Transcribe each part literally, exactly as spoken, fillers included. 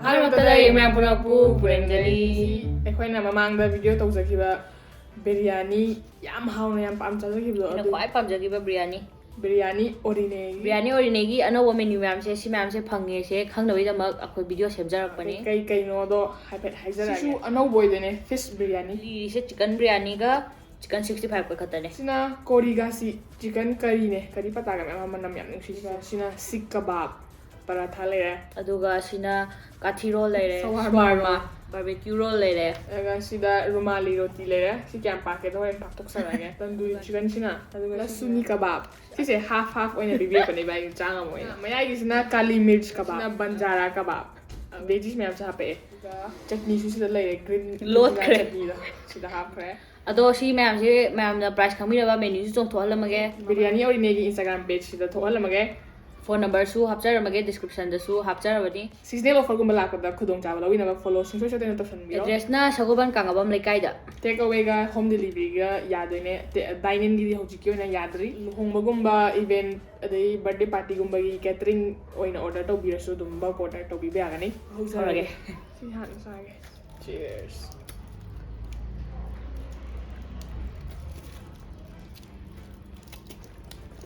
ꯑꯍꯥꯟꯕꯃꯛꯇꯗ ꯑꯩ ꯃꯌꯥꯝ ꯄꯨꯝꯅꯃꯛꯄꯨ ꯄꯨꯔꯦꯝꯖꯔꯤ꯫ ꯑꯩꯈꯣꯏꯅ ꯃꯃꯥꯡꯗ ꯚꯤꯗꯤꯑꯣ ꯇꯧꯖꯈꯤꯕ ꯕꯤꯔꯌꯥꯅꯤ ꯌꯥꯝ ꯍꯥꯎꯅ ꯌꯥꯝ ꯄꯥꯝ ꯆꯥꯖꯈꯤꯕꯗꯣ, ꯑꯩꯅ ꯑꯗꯨ ꯈ꯭ꯋꯥꯏ ꯄꯥꯝꯖꯈꯤꯕ ꯕꯤꯔꯌꯥꯅꯤ꯫ ꯕꯤꯔꯌꯥꯅꯤ ꯑꯣꯔꯤꯅꯦꯒꯤ꯫ ꯕꯤꯔꯌꯥꯅꯤ ꯑꯣꯔꯤꯅꯦꯒꯤ ꯑꯅꯧꯕ ꯃꯦꯅ꯭ꯌꯨ ꯃꯌꯥꯝꯁꯦ, ꯁꯤ ꯃꯌꯥꯝꯁꯦ ꯐꯪꯉꯦꯁꯦ ꯈꯪꯅꯕꯒꯤꯗꯃꯛ ꯑꯩꯈꯣꯏ ꯚꯤꯗꯤꯑꯣ ꯁꯦꯝꯖꯔꯛꯄꯅꯦ꯫ ꯀꯩ ꯀꯩꯅꯣꯗꯣ ꯍꯥꯏꯐꯦꯠ ꯍꯥꯏꯖꯔꯛꯑꯒꯦ꯫ ꯁꯤꯁꯨ ꯑꯅꯧꯕ ꯑꯣꯏꯗꯣꯏꯅꯦ, ꯐꯤꯁ ꯕꯤꯔꯌꯥꯅꯤ꯫ ꯂꯤꯔꯤꯁꯦ ꯆꯤꯀꯟ ꯕꯤꯔꯌꯥꯅꯤꯒ ꯆꯤꯀꯟ ꯁꯤꯛꯁꯇꯤ ꯐꯥꯏꯚꯀ ꯈꯛꯇꯅꯦ꯫ ꯁꯤꯅ ꯀꯣꯔꯤꯒꯥꯁꯤ ꯆꯤꯀꯟ ꯀꯔꯤꯅꯦ, ꯀꯔꯤ ꯄꯇꯥꯒ ꯃꯌꯥꯝ ꯑꯃ ꯃꯅꯝ ꯌꯥꯝ ꯅꯨꯡꯁꯤꯁꯤꯒ꯫ ꯁꯤꯅ ꯁꯤꯛ ꯀꯕꯥꯕ꯫ ꯄꯔꯥꯊꯥ ꯂꯩꯔꯦ꯫ ꯑꯗꯨꯒ ꯁꯤꯅ ꯀꯥꯊꯤ ꯔꯣꯜ ꯂꯩꯔꯦ, ꯁꯋꯥꯔꯃꯥ ꯁꯋꯥꯔꯃꯥ, ꯔꯣꯜ꯫ ꯕꯥꯔꯕꯦꯀ꯭ꯌꯨ ꯔꯣꯜ ꯂꯩꯔꯦ꯫ ꯑꯗꯨꯒ ꯁꯤꯗ ꯔꯨꯃꯥꯂꯤ ꯔꯣꯇꯤ ꯂꯩꯔꯦ꯫ ꯁꯤ ꯀꯌꯥꯝ ꯄꯥꯛꯀꯦꯗꯣ ꯍꯣꯔꯦꯟ ꯄꯥꯛꯊꯣꯛꯆꯔꯛꯑꯒꯦ꯫ ꯇꯟꯗꯨꯔꯤ ꯆꯤꯀꯟꯁꯤꯅ, ꯑꯗꯨꯒ ꯂꯁꯨꯅꯤ ꯀꯕꯥꯕ꯫ ꯁꯤꯁꯦ ꯍꯥꯐ ꯍꯥꯐ ꯑꯣꯏꯅ ꯄꯤꯕꯤꯔꯛꯄꯅꯦ ꯏꯕꯥꯅꯤ ꯆꯥ ꯉꯝꯃꯣꯏꯅ꯫ ꯃꯌꯥꯏꯒꯤꯁꯤꯅ ꯀꯥꯂꯤ ꯃꯤꯔꯆ ꯀꯕꯥꯕ, ꯁꯤꯅ ꯕꯟꯖꯥꯔꯥ ꯀꯕꯥꯕ꯫ ꯚꯦꯖꯤꯁ ꯃꯌꯥꯝꯁꯨ ꯍꯥꯞꯄꯛꯑꯦ꯫ ꯑꯗꯨꯒ ꯆꯠꯅꯤꯁꯨ ꯁꯤꯗ ꯂꯩꯔꯦ, ꯒ꯭ꯔꯤꯟ ꯂꯣꯠꯈ꯭ꯔꯦ꯫ ꯆꯠꯅꯤꯗꯣ ꯁꯤꯗ ꯍꯥꯞꯈ꯭ꯔꯦ꯫ ꯑꯗꯣ ꯁꯤ ꯃꯌꯥꯝꯁꯦ ꯃꯌꯥꯝꯅ ꯄ꯭ꯔꯥꯏꯁ ꯈꯪꯕꯤꯅꯕ ꯃꯦꯅ꯭ꯌꯨꯁꯨ ꯆꯣꯡꯊꯣꯛꯍꯜꯂꯝꯃꯒꯦ꯫ ꯕꯤꯔꯌꯥꯅꯤ ꯑꯣꯔꯤꯅꯦꯒꯤ ꯏꯟꯁꯇꯥꯒ꯭ꯔꯥꯝ ꯄꯦꯖꯁꯤꯗ ꯊꯣꯛꯍꯜꯂꯝꯃꯒꯦ꯫ ꯐꯣꯟ ꯅꯝꯕꯔꯁꯨ ꯍꯥꯞꯆꯔꯝꯃꯒꯦ, ꯗꯤꯁꯀ꯭ꯔꯤꯞꯁꯟꯗꯁꯨ ꯍꯥꯞꯆꯔꯕꯅꯤ꯫ ꯁꯤꯖꯅꯦꯜ ꯑꯣꯐꯔꯒꯨꯝꯕ ꯂꯥꯛꯄꯗ ꯈꯨꯗꯣꯡꯆꯥꯕ ꯂꯧꯕꯤꯅꯕ ꯐꯣꯂꯣ ꯁꯨꯡꯁꯣꯏ ꯁꯣꯏꯗꯅ ꯇꯧꯁꯟꯕꯤꯔꯣ꯫ ꯑꯦꯗ꯭ꯔꯦꯁꯅ ꯁꯒꯣꯜꯕꯟ ꯀꯥꯡꯉꯕꯝ ꯂꯩꯀꯥꯏꯗ꯫ ꯇꯦꯛ ꯑꯋꯦꯒ ꯍꯣꯝ ꯗꯦꯂꯤꯚꯔꯤꯒ ꯌꯥꯗꯣꯏꯅꯦ꯫ ꯗꯥꯏꯅꯤꯡꯒꯤꯗꯤ ꯍꯧꯖꯤꯛꯀꯤ ꯑꯣꯏꯅ ꯌꯥꯗ꯭ꯔꯤ꯫ ꯂꯨꯍꯣꯡꯕꯒꯨꯝꯕ, ꯏꯚꯦꯟꯠ, ꯑꯗꯩ ꯕꯥꯔꯗꯦ ꯄꯥꯔꯇꯤꯒꯨꯝꯕꯒꯤ ꯀꯦꯇꯔꯤꯡ ꯑꯣꯏꯅ ꯑꯣꯔꯗꯔ ꯇꯧꯕꯤꯔꯁꯨ ꯑꯗꯨꯝ ꯕꯜꯛ ꯑꯣꯔꯗꯔ ꯇꯧꯕꯤꯕ ꯌꯥꯒꯅꯤ꯫ ꯍꯧꯔꯒꯦ꯫ ꯁꯤ ꯍꯥꯟꯅ ꯆꯥꯒꯦ꯫ Cheers꯫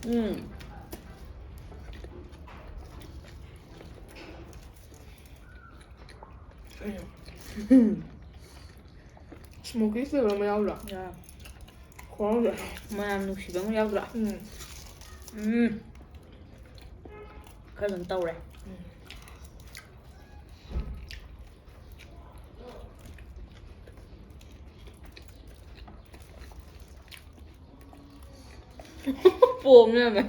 ꯎꯝ꯫ ꯁ꯭ꯃꯣꯀꯤ ꯐ꯭ꯂꯦꯕꯔ ꯑꯃ ꯌꯥꯎꯗ꯭ꯔꯣ? ꯌꯥ꯫ ꯈꯨꯍꯥꯎꯁꯦ꯫ ꯃꯌꯥꯝ ꯅꯨꯡꯁꯤꯕ ꯑꯃ ꯌꯥꯎꯗ꯭ꯔꯥ? ꯎꯝ꯫ ꯎꯝ꯫ ꯈꯔ ꯑꯗꯨꯝ ꯇꯧꯔꯦ꯫ ꯄꯣꯝ ꯂꯩꯔꯝꯃꯦ꯫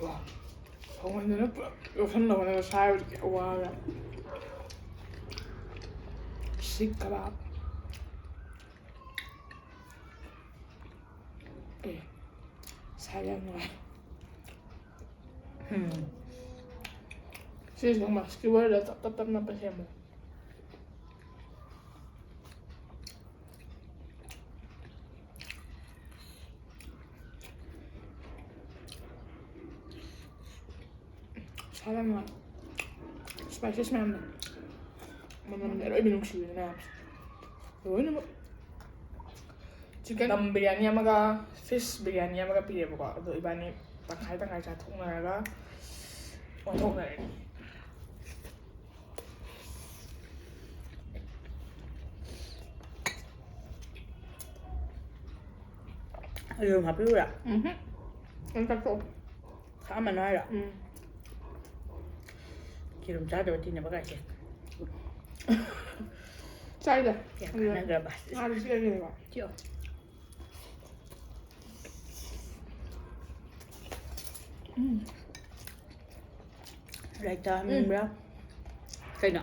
ꯋꯥ꯫ ꯁꯧꯍꯟꯗꯅ ꯄꯨꯂꯞ ꯌꯣꯠꯁꯟꯅꯕꯅꯦꯕ ꯁꯥꯏꯕꯗꯤ ꯀꯌꯥ ꯋꯥꯔꯦ꯫ ꯁꯤꯛ ꯀꯕꯥꯕ꯫ ꯑꯦ꯫ ꯁꯥꯏꯕ ꯌꯥꯝ ꯅꯨꯡꯉꯥꯏ꯫ ꯎꯝ꯫ ꯁꯤꯁꯦ ꯈꯪꯕ꯭ꯔꯥ? ꯁ꯭ꯀꯤꯋꯔꯗ ꯇꯞ ꯇꯞ ꯇꯞ ꯅꯞꯄ ꯁꯦꯝꯕꯅꯦ꯫ ꯁꯥ ꯌꯥꯝ ꯅꯨꯡꯉꯥꯏ꯫ ꯁ꯭ꯄꯥꯏꯁꯦꯁ ꯃꯌꯥꯝꯅ ꯃꯅꯝꯗꯤ ꯑꯔꯣꯏꯕꯤ ꯅꯨꯡꯁꯤꯕꯅꯦ ꯃꯌꯥꯝꯁꯦ꯫ ꯂꯣꯏꯅꯃꯛ꯫ ꯆꯤꯀꯟ ꯗꯝ ꯕꯤꯔꯌꯥꯅꯤ ꯑꯃꯒ ꯐꯤꯁ ꯕꯤꯔꯌꯥꯅꯤ ꯑꯃꯒ ꯄꯤꯔꯦꯕꯀꯣ꯫ ꯑꯗꯣ ꯏꯕꯥꯅꯤ ꯇꯪꯈꯥꯏ ꯇꯪꯈꯥꯏ ꯆꯥꯊꯣꯛꯅꯔꯒ ꯑꯣꯟꯊꯣꯛꯅꯔꯅꯤ꯫ ꯌꯦꯔꯨꯝ ꯍꯥꯞꯄꯤꯔꯨꯔꯥ? ꯎꯝ. ꯅꯪ ꯆꯥꯊꯣꯛꯑꯣ. ꯈꯥꯛꯑꯝꯃꯅꯨ ꯍꯥꯏꯔꯣ? ꯎꯝ. ꯌꯦꯔꯨꯝ ꯆꯥꯗꯕ ꯇꯤꯟꯅꯕ ꯀꯥꯏꯁꯦ꯫ ꯆꯥꯏꯗ. ꯀꯌꯥꯝ ꯀꯥꯟꯅꯈ꯭ꯔꯕ? ꯉꯥꯗꯤ ꯁꯤ ꯂꯩꯔꯦꯕ. ꯆꯤꯛꯑꯣ꯫ ꯎꯝ. ꯔꯥꯏꯇꯥ ꯍꯥꯞꯅꯤꯡꯕ꯭ꯔꯥ? ꯀꯩꯅꯣ?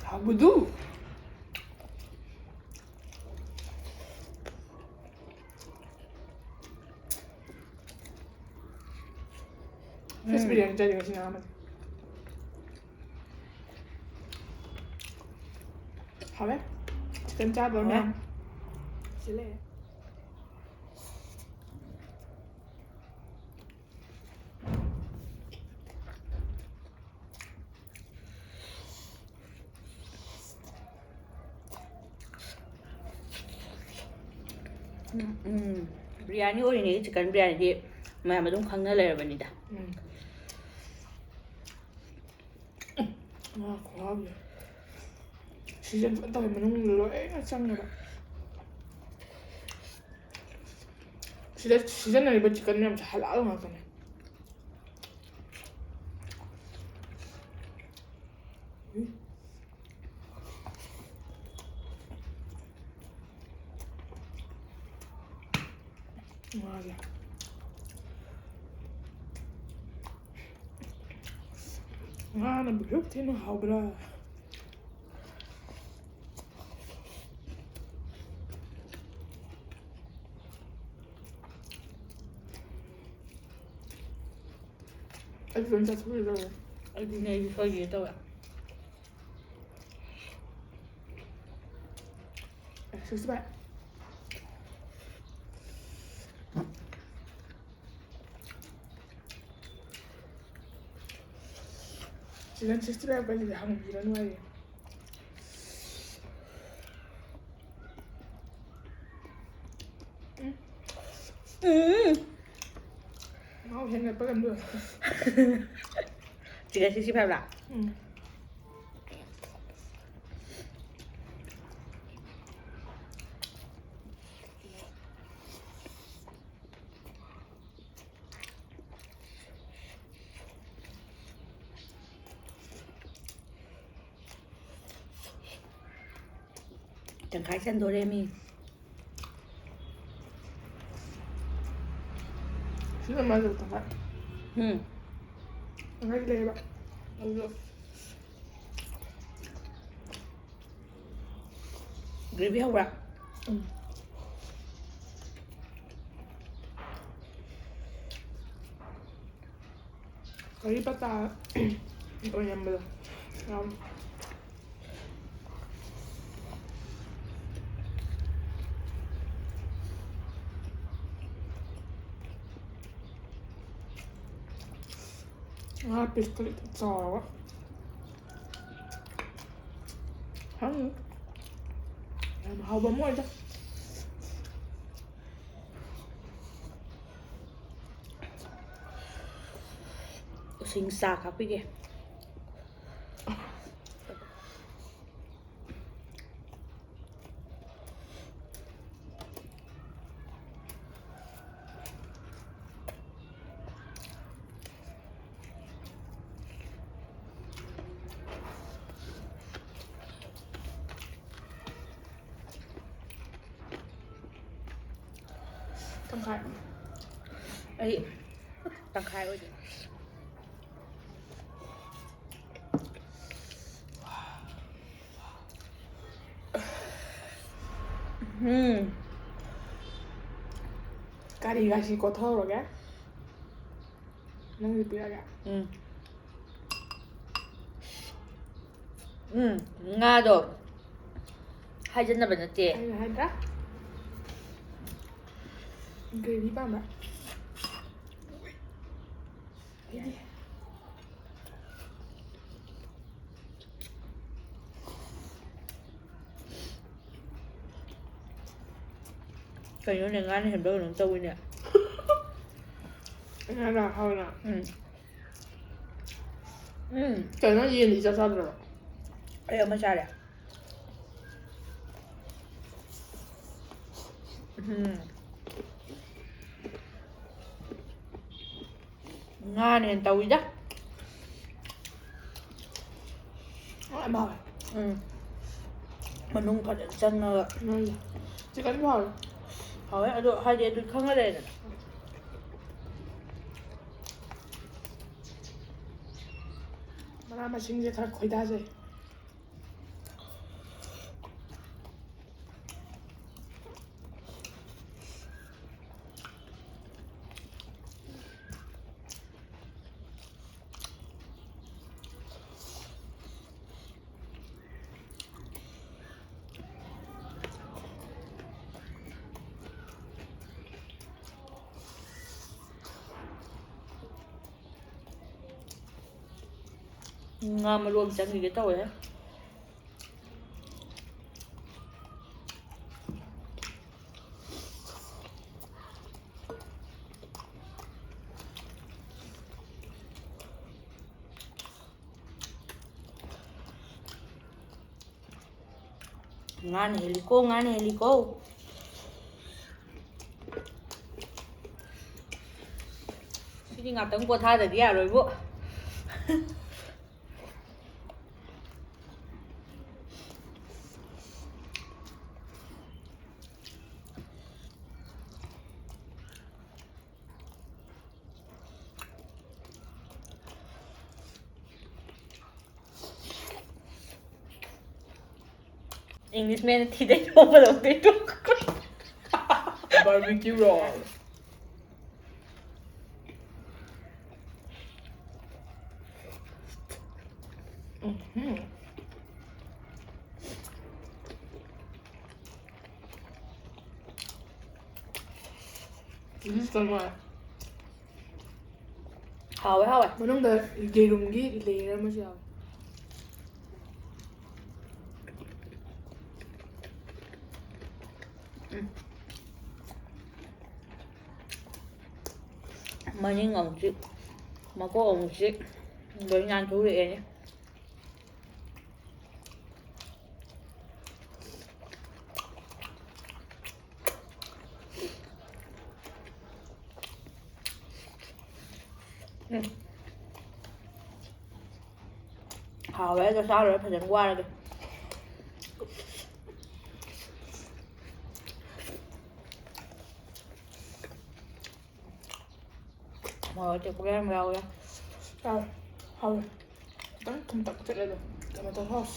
ꯍꯥꯎꯕꯗꯨ. Fish ꯕꯤꯔꯌꯥꯅꯤ ꯆꯥꯅꯤꯡꯉꯦ ꯁꯤ ꯉꯥ ꯑꯃꯗꯤ. ꯍꯥꯎꯋꯦ. Chicken ꯆꯥꯗꯕ ꯃꯌꯥꯝ. ꯁꯤ ꯂꯩꯔꯦ. ꯎꯝ, ꯎꯝ. ꯕꯤꯔꯌꯥꯅꯤ ꯑꯣꯏꯔꯤꯉꯩꯒꯤ chicken ꯕꯤꯔꯌꯥꯅꯤꯗꯤ ꯃꯌꯥꯝ ꯑꯗꯨꯝ ꯈꯪꯅ ꯂꯩꯔꯕꯅꯤꯗ꯫ ꯎꯝ. ꯉꯥ ꯈꯨꯍꯥꯎꯁꯦ. Season ꯐꯖꯅ ꯇꯧꯋꯦ, ꯃꯅꯨꯡꯗ ꯂꯣꯏꯅ ꯆꯪꯉꯦꯕ. ꯁꯤꯗ ꯁꯤꯖꯤꯟꯅꯔꯤꯕ chicken ꯃꯌꯥꯝꯁꯦ halal ꯉꯥꯛꯇꯅꯦ. ꯎꯝ. ꯉꯥꯁꯦ. ꯉꯥꯅꯕꯨ ꯍꯦꯛ ꯊꯤꯅ ꯍꯥꯎꯕ꯭ꯔꯥ? ꯑꯩꯁꯨ ꯑꯗꯨꯝ ꯆꯥꯊꯣꯛꯈꯤꯗꯧꯔꯦ꯫ ꯑꯗꯨꯅꯦ ꯑꯩꯁꯨ ꯁꯣꯏꯒꯦ ꯇꯧꯋꯦ꯫ ꯑꯦ, sixty five. Season sixty five ꯀꯁꯤꯗꯤ ꯍꯪꯕꯤꯔꯅꯨ ꯍꯥꯏꯔꯤ꯫ ꯎꯝ. ꯃꯍꯥꯎ ꯍꯦꯟꯒꯠꯄ ꯀꯝꯗꯧ? Chicken sixty five ꯂꯥ? ꯎꯝ. ꯇꯪꯈꯥꯏ ꯆꯟꯗꯣꯔꯦ ꯃꯤ꯫ ꯁꯤꯅ ꯃꯥꯁꯨ ꯇꯪꯈꯥꯏ꯫ ꯎꯝ꯫ ꯇꯪꯈꯥꯏꯗꯤ ꯂꯩꯌꯦꯕ꯫ ꯑꯗꯨꯗꯣ꯫ Gravy ꯍꯧꯕ꯭ꯔꯥ? ꯎꯝ꯫ ꯀꯔꯤ ꯄꯇꯥ ꯑꯣꯏꯔꯝꯕꯗꯣ ꯌꯥꯝ꯫ ꯉꯥ piece ꯇꯨ ꯈꯤꯇꯪ ꯆꯥꯎꯔꯒ꯫ ꯈꯪꯗꯦ꯫ ꯌꯥꯝ ꯍꯥꯎꯕ ꯑꯃ ꯑꯣꯏꯗ꯫ ꯎꯁꯤꯡ ꯆꯥ ꯈꯥꯛꯄꯤꯒꯦ꯫ ꯇꯪꯈꯥꯏ꯫ ꯑꯩ ꯇꯪꯈꯥꯏ ꯑꯣꯏꯗꯣꯏꯅꯦ꯫ ꯎꯝ꯫ ꯀꯔꯤ ꯉꯁꯤ ꯀꯣꯠꯊꯣꯛꯎꯔꯒꯦ? ꯅꯪꯒꯤ ꯄꯤꯔꯒꯦ꯫ ꯎꯝ꯫ ꯎꯝ, ꯉꯥꯗꯣ ꯍꯥꯏꯖꯟꯅꯕ ꯅꯠꯇꯦ꯫ ꯑꯩꯅ ꯍꯥꯏꯗ꯭ꯔꯥ? Gravy ꯄꯥꯝꯕ꯭ꯔꯥ? ꯑꯩꯗꯤ꯫ ꯀꯩꯅꯣꯅꯦ, ꯉꯥꯅ ꯍꯦꯟꯕ ꯀꯩꯅꯣꯝ ꯇꯧꯋꯤꯅꯦ꯫ ꯉꯥꯅ ꯍꯥꯎꯅ꯫ ꯎꯝ꯫ ꯎꯝ꯫ ꯀꯩꯅꯣ, ꯌꯦꯟꯗꯤ ꯏꯆꯥ ꯆꯥꯗ꯭ꯔꯕ? ꯑꯩ ꯑꯃ ꯆꯥꯔꯦ꯫ ꯎꯝ꯫ ꯉꯥꯅ ꯍꯦꯟꯅ ꯇꯧꯋꯤꯗ꯫ ꯌꯥꯝ ꯍꯥꯎꯋꯦ꯫ ꯎꯝ꯫ ꯃꯅꯨꯡ ꯐꯖꯅ ꯆꯪꯉꯒ꯫ ꯎꯝ꯫ ꯆꯤꯛꯀꯟꯁꯨ ꯍꯥꯎꯋꯦ꯫ ꯍꯥꯎꯋꯦ, ꯑꯗꯣ ꯍꯥꯏꯗꯤ ꯑꯗꯨ ꯈꯪꯉ ꯂꯩꯔꯦꯗꯅ꯫ ꯃꯅꯥ ꯃꯁꯤꯡꯁꯦ ꯈꯔ ꯈꯣꯏꯗꯥꯖꯩ꯫ ꯉꯥ ꯃꯔꯨ ꯑꯃ ꯆꯪꯈꯤꯒꯦ ꯇꯧꯋꯦ꯫ ꯉꯥꯅ ꯍꯦꯜꯂꯤꯀꯣ, ꯉꯥꯅ ꯍꯦꯜꯂꯤꯀꯣ꯫ ꯁꯤꯗꯤ ꯉꯥꯛꯇꯪ ꯄꯣꯊꯥꯗꯗꯤ ꯌꯥꯔꯣꯏꯕꯨ꯫ Englishman ꯊꯤꯗꯩ ꯊꯣꯛꯄꯗꯧꯗꯩ ꯊꯣꯛ꯫ Barbecue roll. Um. This is so much. ꯍꯥꯎꯋꯦ, ꯍꯥꯎꯋꯦ꯫ ꯃꯅꯨꯡꯗ ꯌꯦꯔꯨꯝꯒꯤ layer ꯑꯃꯁꯨ ꯌꯥꯎꯋꯦ꯫ ꯎꯝ꯫ ꯃꯅꯤꯡ ꯑꯃꯨꯛ ꯆꯤꯛ, ꯃꯀꯣꯛ ꯑꯃꯨꯛ ꯆꯤꯛ, ꯂꯣꯏ ꯅꯥꯟꯊꯣꯛꯂꯛꯑꯦꯅꯦ꯫ ꯎꯝ꯫ ꯍꯥꯎꯋꯦ, ꯑꯗꯣ ꯆꯥ ꯂꯣꯏꯔ ꯐꯖꯅ ꯋꯥꯔꯒꯦ꯫ ꯃꯣꯔꯣꯛ ꯑꯇꯦꯛꯄꯒ ꯌꯥꯝ ꯌꯥꯎꯋꯦ꯫ ꯆꯥꯎ꯫ ꯍꯥꯎꯋꯦ꯫ ꯈꯤꯇꯪ ꯊꯨꯝꯇꯛ ꯆꯠꯂꯦ ꯑꯗꯣ꯫ Tomato sauce꯫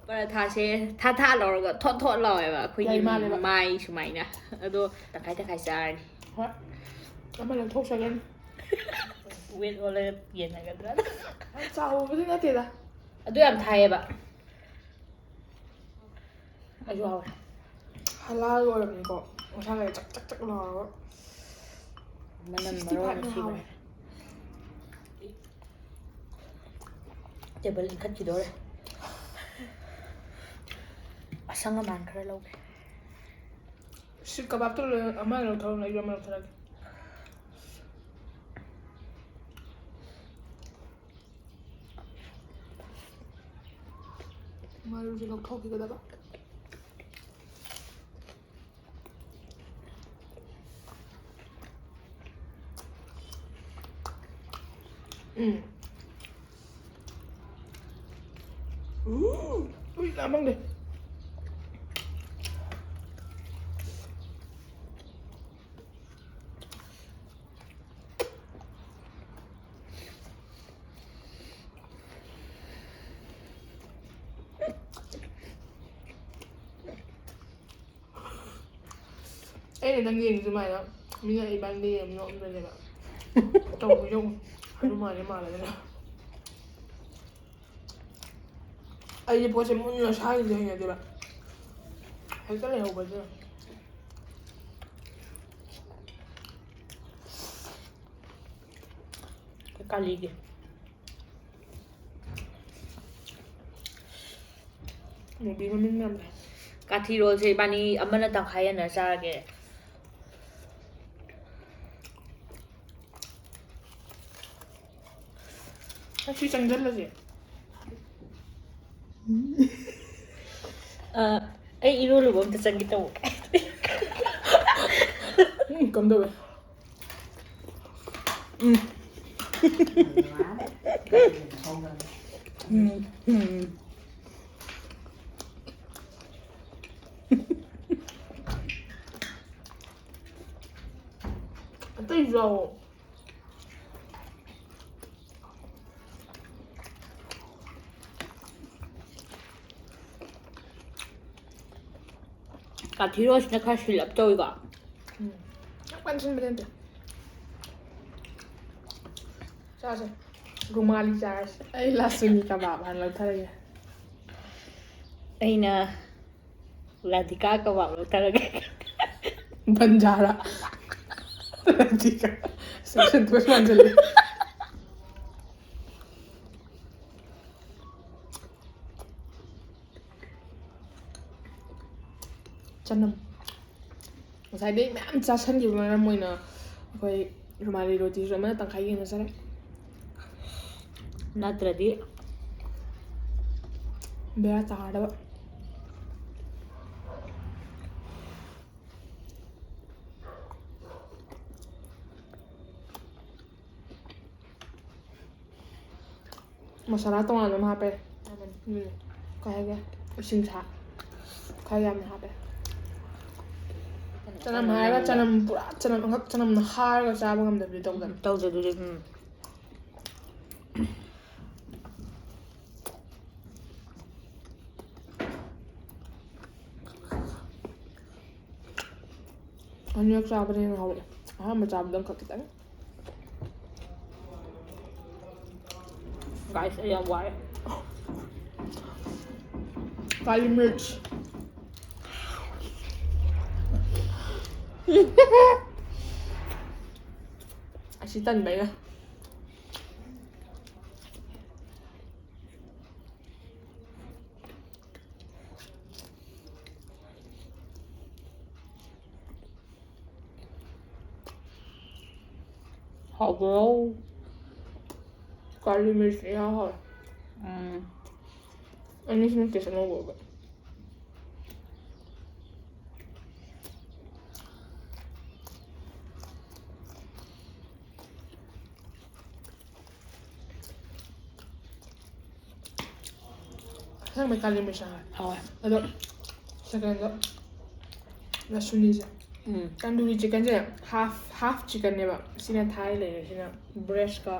ꯄꯔꯥꯊꯥꯁꯦ ꯊꯥ ꯊꯥ ꯂꯧꯔꯒ ꯊꯣꯠ ꯊꯣꯠ ꯂꯥꯎꯋꯦꯕ ꯑꯩꯈꯣꯏꯒꯤ ꯌꯥꯏ ꯃꯥꯜꯂꯦꯕ꯫ ꯃꯥꯏ ꯁꯨꯃꯥꯏꯅ꯫ ꯑꯗꯣ ꯇꯪꯈꯥꯏ ꯇꯪꯈꯥꯏ ꯆꯥꯔꯅꯤ꯫ ꯍꯣꯏ꯫ ꯑꯃ ꯂꯧꯊꯣꯛꯆꯒꯅꯤ꯫ Weight ꯑꯣꯜꯂꯒ ꯌꯦꯟꯅꯒꯗ꯭ꯔꯥ? ꯌꯥꯝ ꯆꯥꯎꯕꯕꯨꯗꯤ ꯅꯠꯇꯦꯗ꯫ ꯑꯗꯨ ꯌꯥꯝ ꯊꯥꯏꯌꯦꯕ꯫ ꯑꯩꯁꯨ ꯍꯥꯎꯋꯦ꯫ ꯍꯂꯥꯜ ꯑꯣꯏꯔꯕꯅꯤꯀꯣ꯫ ꯃꯁꯥꯒ ꯆꯛ ꯆꯛ ꯆꯛ ꯂꯥꯎꯔꯒ꯫ ꯃꯅꯝ ꯃꯔꯣꯟ ꯁꯤꯛꯁꯇꯤ ꯐꯥꯏꯚꯅ ꯅꯨꯡꯁꯤꯕꯅꯦ꯫ ꯍꯥꯎꯋꯦ꯫ Table ꯏꯟꯈꯠꯈꯤꯗꯧꯔꯦ꯫ ꯑꯁꯪ ꯑꯃꯥꯟ ꯈꯔ ꯂꯧꯒꯦ꯫ ꯁꯤ ꯀꯕꯥꯕꯇꯣ ꯂꯣꯏ-, ꯑꯃ ꯂꯧꯊꯣꯔꯛꯑꯣ, ꯑꯩꯁꯨ ꯑꯃ ꯂꯧꯊꯣꯔꯛꯑꯒꯦ꯫ ꯃꯔꯨꯁꯦ ꯂꯧꯊꯣꯛꯈꯤꯒꯗꯕ꯫ ꯎꯝ꯫ ꯎꯝ꯫ ꯎꯏ, ꯂꯥꯃꯪꯗꯦ꯫ ꯑꯩꯅ ꯅꯪ ꯌꯦꯡꯉꯤ ꯑꯗꯨꯃꯥꯏꯅ ꯃꯤꯅ ꯏꯕꯥꯅꯤꯗ ꯌꯦꯡꯉꯤ ꯅꯣꯛꯑꯝꯗꯣꯏꯅꯦꯕ꯫ ꯇꯧꯕ ꯌꯦꯡꯉꯨ꯫ ꯑꯗꯨ ꯃꯥꯜꯂꯦ ꯃꯥꯜꯂꯦꯗꯅ꯫ ꯑꯩꯗꯤ ꯄꯣꯠꯁꯦ ꯃꯨꯟꯅ ꯁꯥꯔꯤꯁꯦ ꯍꯩꯅꯗꯦꯕ꯫ ꯍꯦꯛꯇ ꯂꯩꯍꯧꯕꯁꯦ꯫ ꯀꯥꯂꯤꯒꯤ꯫ ꯃꯨꯚꯤ ꯃꯃꯤꯡ ꯃꯌꯥꯝꯗꯣ꯫ ꯀꯥꯊꯤ ꯔꯣꯜꯁꯦ ꯏꯕꯥꯅꯤ ꯑꯃꯅ ꯇꯪꯈꯥꯏ ꯌꯦꯟꯅꯔ ꯆꯥꯔꯒꯦ꯫ ꯑꯁꯤ ꯆꯪꯁꯤꯜꯂꯁꯦ꯫ ꯑ, ꯑꯩ ꯏꯔꯣꯜꯂꯨꯕ ꯑꯝꯇ ꯆꯪꯒꯦ ꯇꯧꯕ꯫ ꯎꯝ, ꯀꯝꯗꯧꯋꯦ? ꯎꯝ꯫ ꯎꯝ, ꯎꯝ꯫ ꯂꯥꯛꯑꯣ꯫ ꯀꯥꯊꯤꯔꯣꯁꯤꯅ ꯈꯔ ꯁꯤꯜꯂꯞ ꯇꯧꯏꯀꯣ꯫ ꯎꯝ꯫ ꯌꯥꯝ ꯀꯟꯅ ꯁꯤꯟꯕꯗꯤ ꯅꯠꯇꯦ꯫ ꯆꯥꯁꯦ꯫ ꯔꯨꯃꯥꯂꯤ ꯆꯥꯔꯁꯦ꯫ ꯑꯩ ꯂꯥꯁꯨꯅꯤ ꯀꯕꯥꯕ ꯍꯥꯟꯅ ꯂꯧꯊꯔꯒꯦ꯫ ꯑꯩꯅ ꯔꯥꯙꯤꯀꯥ ꯀꯕꯥꯕ ꯂꯧꯊꯔꯒꯦ꯫ ꯕꯟꯖꯥꯔꯥ꯫ ꯔꯥꯙꯤꯀꯥ꯫ ꯁꯦꯛꯁꯟ ꯇꯨ ꯃꯥꯟꯁꯤꯜꯂꯦ꯫ ꯆꯅꯝ꯫ ꯉꯁꯥꯏꯗꯩ ꯃꯌꯥꯝ ꯆꯥꯁꯟꯈꯤꯕ ꯃꯔꯝ ꯑꯣꯏꯅ ꯑꯩꯈꯣꯏ ꯔꯨꯃꯥꯂꯤ ꯔꯣꯇꯤꯁꯨ ꯑꯃꯅ ꯇꯪꯈꯥꯏ ꯌꯦꯟꯅꯖꯔꯦ꯫ ꯅꯠꯇ꯭ꯔꯗꯤ ꯕꯦꯔꯥ ꯇꯥꯔꯗꯕ꯫ ꯃꯁꯥꯂꯥ ꯇꯣꯉꯥꯟꯅ ꯑꯃ ꯍꯥꯞꯄꯦ꯫ ꯎꯝ꯫ ꯀꯩ ꯍꯥꯏꯒꯦ? ꯎꯁꯤꯡꯁꯥ꯫ ꯈꯔ ꯌꯥꯝꯅ ꯍꯥꯞꯄꯦ꯫ ꯆꯅꯝ ꯍꯥꯏꯔꯒ ꯆꯅꯝ ꯄꯨꯔꯥ ꯆꯅꯝ ꯑꯃꯈꯛ ꯆꯅꯝꯅ ꯍꯥꯔꯒ ꯆꯥꯕ ꯉꯝꯗꯕꯤꯗꯣ ꯇꯧꯗꯅ꯫ ꯇꯧꯗꯦ ꯑꯗꯨꯗꯤ꯫ ꯎꯝ꯫ ꯑꯅꯤꯔꯛ ꯆꯥꯕꯅ ꯍꯦꯟꯅ ꯍꯥꯎꯔꯛꯑꯦ꯫ ꯑꯍꯥꯟꯕ ꯆꯥꯕꯗ ꯑꯃꯈꯛ ꯈꯤꯇꯪ꯫ Guys, ꯑꯩ ꯌꯥꯝ ꯋꯥꯔꯦ꯫ ꯀꯥꯂꯤ ꯃꯤꯔꯆ꯫ ꯑꯁꯤ ꯇꯟꯕꯩꯅ꯫ ꯍꯥꯎꯕ꯭ꯔꯣ? ꯀꯥꯂꯤ ꯃꯤꯔꯆ ꯏꯍꯥꯎ ꯍꯥꯎꯋꯦ꯫ ꯎꯝ꯫ ꯑꯅꯤꯁꯤꯅ ꯇꯦꯁ ꯑꯅꯧꯕ ꯑꯣꯏꯕ꯫ ꯑꯁꯦꯡꯕꯩ ꯀꯥꯂꯤ ꯃꯤꯔꯆ ꯍꯥꯎꯋꯦ꯫ ꯍꯥꯎꯋꯦ꯫ ꯑꯗꯣ ꯁꯦꯀꯦꯟꯗꯣ ꯂꯁꯨꯅꯤꯁꯦ꯫ ꯎꯝ꯫ ꯇꯟꯗꯨꯔꯤ ꯆꯤꯛꯀꯟꯁꯦ ꯍꯥꯐ ꯍꯥꯐ ꯆꯤꯛꯀꯟꯅꯦꯕ꯫ ꯁꯤꯅ ꯊꯥꯏ ꯂꯩꯔꯦ, ꯁꯤꯅ ꯕ꯭ꯔꯦꯁꯀ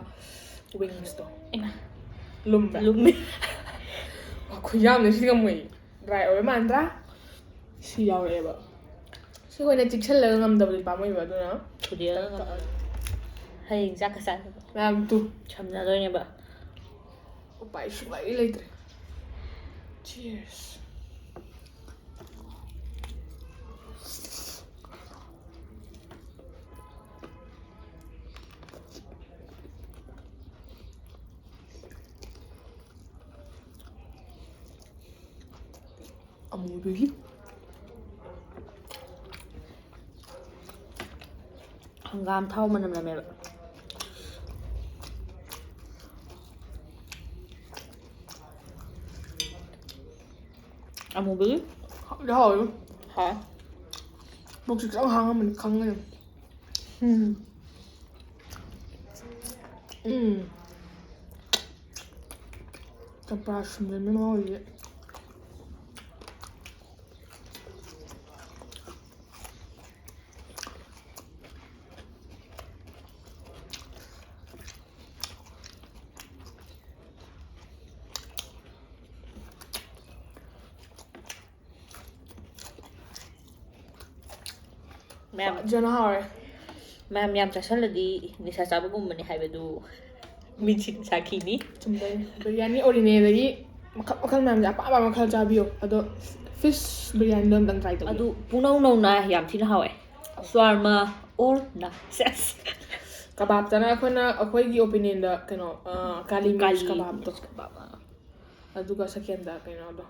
ꯋꯤꯡꯁꯇꯣ꯫ ꯏꯃꯥ꯫ ꯂꯨꯝꯕ꯭ꯔꯥ? ꯂꯨꯝꯃꯤ꯫ ꯋꯥ, ꯈꯨꯌꯥꯝꯅ ꯁꯤꯗꯤ ꯉꯝꯃꯣꯏ꯫ ꯗ꯭ꯔꯥꯏ ꯑꯣꯏꯕ ꯃꯥꯟꯗ꯭ꯔꯥ? ꯁꯤ ꯌꯥꯎꯔꯛꯑꯦꯕ꯫ ꯁꯤ ꯑꯩꯈꯣꯏꯅ ꯆꯤꯛꯁꯜꯂꯒ ꯉꯝꯗꯕꯗꯤ ꯄꯥꯝꯃꯨꯏꯕ, ꯑꯗꯨꯅ ꯊꯨꯗꯦꯛꯑꯒ ꯉꯝꯃꯣꯏ꯫ ꯍꯌꯦꯡ ꯆꯥꯛꯀ ꯆꯥꯅꯕ ꯃꯌꯥꯝ ꯇꯨ꯫ ꯁꯝꯅꯗꯣꯏꯅꯦꯕ꯫ ꯎꯄꯥꯏ ꯁꯨꯡꯂꯩ ꯂꯩꯇ꯭ꯔꯦ꯫ Cheers꯫ ꯑꯃꯨꯕꯤꯒꯤ ꯍꯪꯒꯥꯝ ꯊꯥꯎ ꯃꯅꯝ ꯅꯝꯃꯦꯕ꯫ ꯑꯃꯨꯕꯤ꯫ ꯍꯥꯎꯗꯤ ꯍꯥꯎꯋꯦ꯫ ꯍꯥꯎ꯫ ꯃꯣꯛꯁꯤ ꯈꯤꯇꯪ ꯍꯥꯡꯉꯝꯃꯅꯤ ꯈꯪꯒꯅꯤ꯫ ꯎꯝ꯫ ꯎꯝ꯫ ꯆꯝꯄ꯭ꯔꯥ ꯁꯨꯝꯖꯟꯕ ꯃꯍꯥꯎꯁꯦ꯫ ꯃꯌꯥꯝ ꯐꯖꯅ ꯍꯥꯎꯔꯦ꯫ ꯃꯌꯥꯝ ꯌꯥꯝ ꯆꯥꯁꯜꯂꯗꯤ ꯅꯤꯁꯥ ꯆꯥꯕꯒꯨꯝꯕꯅꯤ ꯍꯥꯏꯕꯗꯨ ꯃꯤꯠꯁꯤꯅ ꯁꯥꯈꯤꯅꯤ꯫ ꯆꯨꯝꯗꯣꯏꯅꯤ꯫ ꯕꯤꯔꯌꯥꯅꯤ ꯑꯣꯔꯤꯅꯦꯗꯒꯤ ꯃꯈꯜ ꯃꯈꯜ ꯃꯌꯥꯝꯁꯦ ꯑꯄꯥꯝ ꯑꯄꯥꯝꯕ ꯃꯈꯜ ꯆꯥꯕꯤꯌꯣ꯫ ꯑꯗꯣ ꯐꯤꯁ ꯕꯤꯔꯌꯥꯅꯤꯗꯣ ꯑꯝꯇꯪ ꯇ꯭ꯔꯥꯏ ꯇꯧꯕꯤꯌꯨ꯫ ꯑꯗꯨ ꯄꯨꯡꯅꯧ ꯅꯧꯅ ꯌꯥꯝ ꯊꯤꯅ ꯍꯥꯎꯋꯦ꯫ ꯁ꯭ꯋꯥꯔꯃ ꯑꯣꯔ ꯅ ꯁꯦꯁ꯫ ꯀꯕꯥꯞꯇꯅ ꯑꯩꯈꯣꯏꯅ, ꯑꯩꯈꯣꯏꯒꯤ ꯑꯣꯄꯤꯅꯤꯌꯟꯗ ꯀꯩꯅꯣ, ꯑ, ꯀꯥꯂꯤ ꯃꯤꯔꯆ ꯀꯥꯂꯤ ꯀꯕꯥꯞꯇꯣ꯫ ꯃꯤꯔꯆ ꯀꯕꯥꯞ꯫ ꯑꯗꯨꯒ ꯁꯦꯀꯦꯟꯗ ꯀꯩꯅꯣꯗꯣ,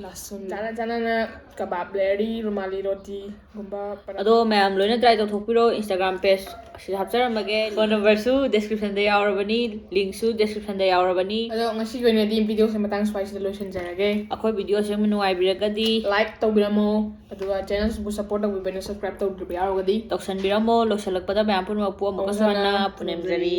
ꯂꯁꯟ꯫ ꯆꯥꯅ ꯆꯥꯅꯅ ꯀꯕꯥꯞ ꯂꯩꯔꯗꯤ ꯔꯨꯃꯥꯂꯤ ꯔꯣꯇꯤꯒꯨꯝꯕ ꯄꯔꯥ-, ꯑꯗꯣ ꯃꯌꯥꯝ ꯂꯣꯏꯅ ꯇ꯭ꯔꯥꯏ ꯇꯧꯊꯣꯛꯄꯤꯔꯣ꯫ ꯏꯟꯁꯇꯥꯒ꯭ꯔꯥꯝ ꯄꯦꯖ ꯑꯁꯤꯗ ꯍꯥꯞꯆꯔꯝꯃꯒꯦ꯫ ꯐꯣꯟ ꯅꯝꯕꯔꯁꯨ ꯗꯤꯁꯀ꯭ꯔꯤꯞꯁꯟꯗ ꯌꯥꯎꯔꯕꯅꯤ, ꯂꯤꯡꯁꯨ ꯗꯤꯁꯀ꯭ꯔꯤꯞꯁꯟꯗ ꯌꯥꯎꯔꯕꯅꯤ꯫ ꯑꯗꯣ ꯉꯁꯤꯒꯤ ꯑꯣꯏꯅꯗꯤ ꯚꯤꯗꯤꯑꯣꯁꯦ ꯃꯇꯥꯡ ꯁ꯭ꯋꯥꯏꯁꯤꯗ ꯂꯣꯏꯁꯤꯟꯖꯔꯒꯦ꯫ ꯑꯩꯈꯣꯏ ꯚꯤꯗꯤꯑꯣ ꯁꯦꯝꯕ ꯅꯨꯡꯉꯥꯏꯕꯤꯔꯒꯗꯤ ꯂꯥꯏꯛ ꯇꯧꯕꯤꯔꯝꯃꯣ, ꯑꯗꯨꯒ ꯆꯦꯅꯦꯜꯁꯤꯕꯨ ꯁꯞꯄꯣꯔꯠ ꯇꯧꯕꯤꯕ ꯅꯣꯏꯅ ꯁꯕꯁꯀ꯭ꯔꯥꯏꯕ ꯇꯧꯗ꯭ꯔꯤꯕ ꯌꯥꯎꯔꯒꯗꯤ ꯇꯧꯁꯟꯕꯤꯔꯝꯃꯣ꯫ ꯂꯣꯏꯁꯤꯜꯂꯛꯄꯗ ꯃꯌꯥꯝ ꯄꯨꯝꯅꯃꯛꯄꯨ ꯑꯃꯨꯛꯀꯁꯨ ꯑꯃꯨꯛꯀꯁꯨ ꯍꯟꯅ ꯍꯟꯅ ꯄꯨꯅꯦꯝꯖꯔꯤ꯫